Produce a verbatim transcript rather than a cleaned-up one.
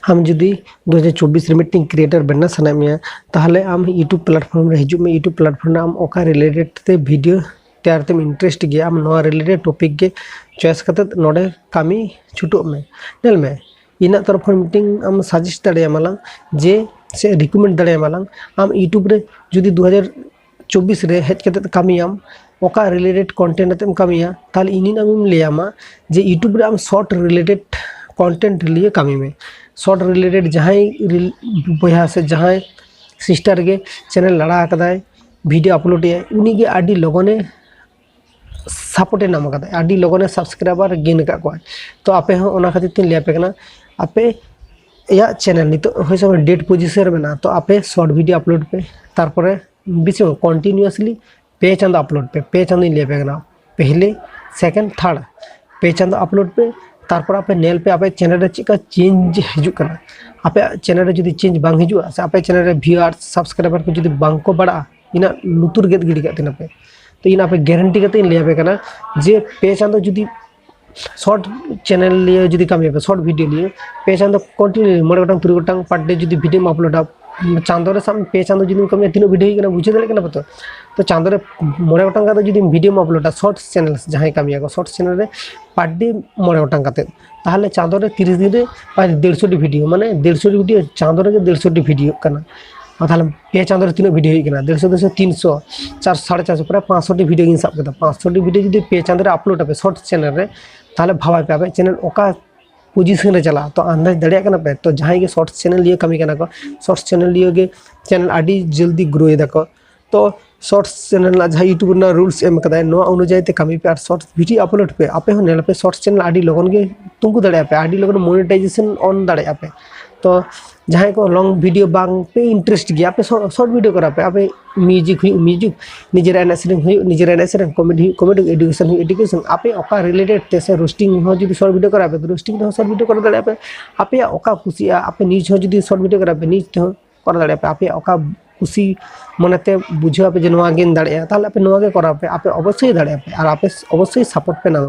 ᱟᱢ ᱡᱩᱫᱤ ᱫᱩ ᱦᱟᱡᱟᱨ ᱪᱚᱵᱵᱤᱥ ᱨᱮ ᱢᱤᱫᱴᱮᱱ creator ᱵᱮᱱᱟᱣ ᱥᱟᱱᱟᱭᱮᱫ ᱢᱮᱭᱟ, ᱛᱟᱦᱚᱞᱮ ᱟᱢ YouTube platform ᱨᱮ ᱦᱤᱡᱩᱜ ᱢᱮ᱾ YouTube platform ᱨᱮ ᱟᱢ ᱚᱠᱟ related ᱛᱮ video ᱛᱮᱭᱟᱨ ᱛᱮᱢ interest ᱜᱮᱭᱟ, ᱟᱢ ᱱᱚᱣᱟ related topic ᱜᱮ choice ᱠᱟᱛᱮ ᱱᱚᱰᱮ ᱠᱟᱹᱢᱤ ᱪᱷᱩᱴᱟᱹᱜ ᱢᱮ᱾ ᱧᱮᱞ ᱢᱮ, ᱤᱧᱟᱹᱜ ᱛᱚᱨᱚᱯ ᱠᱷᱚᱱ ᱢᱤᱫᱴᱮᱱ ᱟᱢ suggest ᱫᱟᱲᱮᱭᱟᱢᱟ ᱞᱟᱝ ᱡᱮ, ᱥᱮ recommend ᱫᱟᱲᱮᱭᱟᱢᱟ ᱞᱟᱝ, ᱟᱢ YouTube ᱨᱮ ᱡᱩᱫᱤ ᱫᱩ ᱦᱟᱡᱟᱨ ᱪᱚᱵᱵᱤᱥ ᱨᱮ ᱦᱮᱡ ᱠᱟᱛᱮ ᱠᱟᱹᱢᱤᱭᱟᱢ, ᱚᱠᱟ related content ᱟᱛᱮᱢ ᱠᱟᱹᱢᱤᱭᱟ, ᱛᱟᱦᱚᱞᱮ ᱤᱧᱤᱧ ᱟᱢᱮᱢ ᱞᱟᱹᱭᱟᱢᱟ ᱡᱮ YouTube ᱨᱮ ᱟᱢ short related content ᱞᱤᱭᱮ ᱠᱟᱹᱢᱤ ᱢᱮ᱾ Short related ᱡᱟᱦᱟᱸᱭ rel-, ᱵᱚᱭᱦᱟ ᱥᱮ ᱡᱟᱦᱟᱸᱭ sister ᱜᱮ channel ᱞᱟᱲᱟ ᱟᱠᱟᱫᱟᱭ, video upload ᱮᱫᱟᱭ, ᱩᱱᱤᱜᱮ ᱟᱹᱰᱤ ᱞᱚᱜᱚᱱᱮ support ᱮ ᱧᱟᱢ ᱟᱠᱟᱫᱟ, ᱟᱹᱰᱤ ᱞᱚᱜᱚᱱᱮ subscriber gain ᱟᱠᱟᱫ ᱠᱚᱣᱟ᱾ ᱛᱚ ᱟᱯᱮ ᱦᱚᱸ ᱚᱱᱟ ᱠᱷᱟᱹᱛᱤᱨ ᱛᱤᱧ ᱞᱟᱹᱭ ᱟᱯᱮ ᱠᱟᱱᱟ, ᱟᱯᱮᱭᱟᱜ channel ᱱᱤᱛᱚᱜ ᱦᱳᱭ ᱥᱮ dead position ᱨᱮ ᱢᱮᱱᱟᱜᱼᱟ, ᱛᱚ ᱟᱯᱮ short video upload ᱯᱮ, ᱛᱟᱨᱯᱚᱨᱮ ᱵᱮᱥᱤ continuously ᱯᱮ ᱪᱟᱸᱫᱚ upload ᱯᱮ᱾ ᱯᱮ ᱪᱟᱸᱫᱚᱧ ᱞᱟᱹᱭ ᱟᱯᱮ ᱠᱟᱱᱟ, ᱯᱮᱦᱞᱮ, second, third, ᱯᱮ ᱪᱟᱸᱫᱚ upload ᱯᱮ᱾ ᱛᱟᱨᱯᱚᱨ ᱟᱯᱮ ᱧᱮᱞ ᱯᱮ ᱟᱯᱮ channel ᱨᱮ ᱪᱮᱫᱠᱟ change ᱦᱤᱡᱩᱜ ᱠᱟᱱᱟ᱾ ᱟᱯᱮᱭᱟᱜ channel ᱨᱮ ᱡᱩᱫᱤ change ᱵᱟᱝ ᱦᱤᱡᱩᱜᱼᱟ, ᱥᱮ ᱟᱯᱮ channel ᱨᱮ viewers, subscriber ᱠᱚ ᱡᱩᱫᱤ ᱵᱟᱝ ᱠᱚ ᱵᱟᱲᱟᱜᱼᱟ, ᱤᱧᱟᱹᱜ ᱞᱩᱛᱩᱨ ᱜᱮᱫ ᱜᱤᱰᱤ ᱠᱟᱜ ᱛᱟᱹᱧ ᱯᱮ᱾ ᱛᱚ ᱤᱧ ᱟᱯᱮ guarantee ᱠᱟᱛᱮ ᱤᱧ ᱞᱟᱹᱭ ᱟᱯᱮ ᱠᱟᱱᱟ ᱡᱮ ᱯᱮ ᱪᱟᱸᱫᱚ ᱡᱩᱫᱤ short channel ᱞᱤᱭᱮ ᱡᱩᱫᱤ ᱠᱟᱹᱢᱤᱭᱟᱯᱮ, short video ᱞᱤᱭᱮ ᱯᱮ ᱪᱟᱸᱫᱚ continue ᱢᱚᱬᱮ ᱜᱚᱴᱟᱝ ᱛᱩᱨᱩᱭ ᱜᱚᱴᱟᱝ per day ᱡᱩᱫᱤ videoᱢ uploadᱟ, ᱪᱟᱸᱫᱚ ᱨᱮ ᱥᱟᱵ ᱢᱮ ᱯᱮ ᱪᱟᱸᱫᱚ ᱡᱩᱫᱤᱢ ᱠᱟᱹᱢᱤᱭᱟ, ᱛᱤᱱᱟᱹᱜ video ᱦᱩᱭᱩᱜ ᱠᱟᱱᱟ ᱵᱩᱡᱷᱟᱹᱣ ᱫᱟᱲᱮᱭᱟᱜ ᱠᱟᱱᱟ ᱯᱮ ᱛᱚ? ᱛᱚ ᱪᱟᱸᱫᱚ ᱨᱮ ᱢᱚᱬᱮ ᱜᱚᱴᱟᱝ ᱠᱟᱛᱮ ᱡᱩᱫᱤ videoᱢ uploadᱟ, short channels ᱡᱟᱦᱟᱸᱭ ᱠᱟᱹᱢᱤᱭᱟᱠᱚ short channel ᱨᱮ per day ᱢᱚᱬᱮ ᱜᱚᱴᱟᱝ ᱠᱟᱛᱮ, ᱛᱟᱦᱚᱞᱮ ᱪᱟᱸᱫᱚ ᱨᱮ ᱛᱤᱨᱤᱥ ᱫᱤᱱ ᱨᱮ ᱯᱨᱟᱭ ᱰᱮᱲᱥᱚ ᱴᱤ video, ᱢᱟᱱᱮ ᱰᱮᱲᱥᱚ ᱴᱤ video, ᱪᱟᱸᱫᱚ ᱨᱮᱜᱮ ᱰᱮᱲᱥᱚ ᱴᱤ video ᱦᱩᱭᱩᱜ ᱠᱟᱱᱟ᱾ ᱟᱨ ᱛᱟᱦᱚᱞᱮ ᱯᱮ ᱪᱟᱸᱫᱚ ᱨᱮ ᱛᱤᱱᱟᱹᱜ video ᱦᱩᱭᱩᱜ ᱠᱟᱱᱟ? ᱰᱮᱲᱥᱚ, ᱰᱮᱲᱥᱚ, ᱛᱤᱱᱥᱚ, ᱪᱟᱨᱥᱚ, ᱥᱟᱲᱮ ᱪᱟᱨᱥᱚ, ᱯᱨᱟᱭ ᱯᱟᱸᱪᱥᱚ ᱴᱤ video ᱜᱤᱧ ᱥᱟᱵ ᱠᱮᱫᱟ᱾ ᱯᱟᱸᱪᱥᱚ ᱴᱤ video ᱡᱩᱫᱤ ᱯᱮ ᱪᱟᱸᱫᱚ ᱨᱮ upload ᱟᱯᱮ short channel ᱨᱮ, ᱛᱟᱦᱚᱞᱮ ᱵᱷᱟᱵᱟᱭ ᱯᱮ ᱟᱯᱮ channel ᱚᱠᱟ position ᱨᱮ ᱪᱟᱞᱟᱜᱼᱟ᱾ ᱛᱚ ᱟᱱᱫᱟᱡᱽ ᱫᱟᱲᱮᱭᱟᱜ ᱠᱟᱱᱟ ᱯᱮ? ᱛᱚ ᱡᱟᱦᱟᱸᱭ ᱜᱮ short channel ᱞᱤᱭᱮ ᱠᱟᱹᱢᱤ ᱠᱟᱱᱟ ᱠᱚ, short channel ᱞᱤᱭᱮ ᱜᱮ channel ᱟᱹᱰᱤ ᱡᱚᱞᱫᱤ grow ᱮᱫᱟ ᱠᱚ᱾ ᱛᱚ short channel ᱨᱮᱱᱟᱜ ᱡᱟᱦᱟᱸ YouTube ᱨᱮᱱᱟᱜ rules ᱮᱢ ᱠᱟᱫᱟᱭ, ᱱᱚᱣᱟ ᱚᱱᱩᱡᱟᱭᱤ ᱛᱮ ᱠᱟᱹᱢᱤ ᱯᱮ ᱟᱨ short video upload ᱯᱮ᱾ ᱟᱯᱮ ᱦᱚᱸ ᱧᱮᱞ ᱯᱮ, short channel ᱟᱹᱰᱤ ᱞᱚᱜᱚᱱ ᱜᱮ ᱛᱩᱝᱠᱩ ᱫᱟᱲᱮᱭᱟᱜᱼᱟ ᱯᱮ, ᱟᱹᱰᱤ ᱞᱚᱜᱚᱱ monetization on ᱫᱟᱲᱮᱭᱟᱜᱼᱟ ᱯᱮ᱾ ᱛᱚ ᱡᱟᱦᱟᱸᱭ ᱠᱚ long video ᱵᱟᱝ ᱯᱮ interest ᱜᱮᱭᱟ, ᱟᱯᱮ short, short video ᱠᱚᱨᱟᱣ ᱯᱮ᱾ ᱟᱯᱮ music ᱦᱩᱭᱩᱜ music, ᱱᱤᱡᱮᱨᱟᱜ ᱮᱱᱮᱡ ᱥᱮᱨᱮᱧ ᱦᱩᱭᱩᱜ ᱱᱤᱡᱮᱨᱟᱜ ᱮᱱᱮᱡ ᱥᱮᱨᱮᱧ, comedy ᱦᱩᱭᱩᱜ comedy, education ᱦᱩᱭᱩᱜ education, ᱟᱯᱮ ᱚᱠᱟ related ᱛᱮ ᱥᱮ roasting ᱦᱚᱸ ᱡᱩᱫᱤ short video ᱠᱚᱨᱟᱣ ᱯᱮ, roasting ᱨᱮᱦᱚᱸ short video ᱠᱚᱨᱟᱣ ᱫᱟᱲᱮᱭᱟᱜᱼᱟ ᱯᱮ᱾ ᱟᱯᱮᱭᱟᱜ ᱚᱠᱟ ᱠᱩᱥᱤᱜᱼᱟ, ᱟᱯᱮ news ᱦᱚᱸ ᱡᱩᱫᱤ short video ᱠᱚᱨᱟᱣ ᱯᱮ, news ᱛᱮᱦᱚᱸ ᱠᱚᱨᱟᱣ ᱫᱟᱲᱮᱭᱟᱜᱼᱟ ᱯᱮ᱾ ᱟᱯᱮᱭᱟᱜ ᱚᱠᱟ ᱠᱩᱥᱤ ᱢᱚᱱᱮᱛᱮ ᱵᱩᱡᱷᱟᱹᱣ ᱟᱯᱮ ᱡᱮ ᱱᱚᱣᱟ ᱜᱤᱧ ᱫᱟᱲᱮᱭᱟᱜᱼᱟ, ᱛᱟᱦᱚᱞᱮ ᱟᱯᱮ ᱱᱚᱣᱟ ᱜᱮ ᱠᱚᱨᱟᱣ ᱯᱮ, ᱟᱯᱮ ᱚᱵᱚᱥᱥᱳᱭ ᱫᱟᱲᱮᱭᱟᱜᱼᱟ ᱯᱮ ᱟᱨ ᱟᱯᱮ ᱚᱵᱚᱥᱥᱳᱭ support ᱯᱮ ᱧᱟᱢᱟ᱾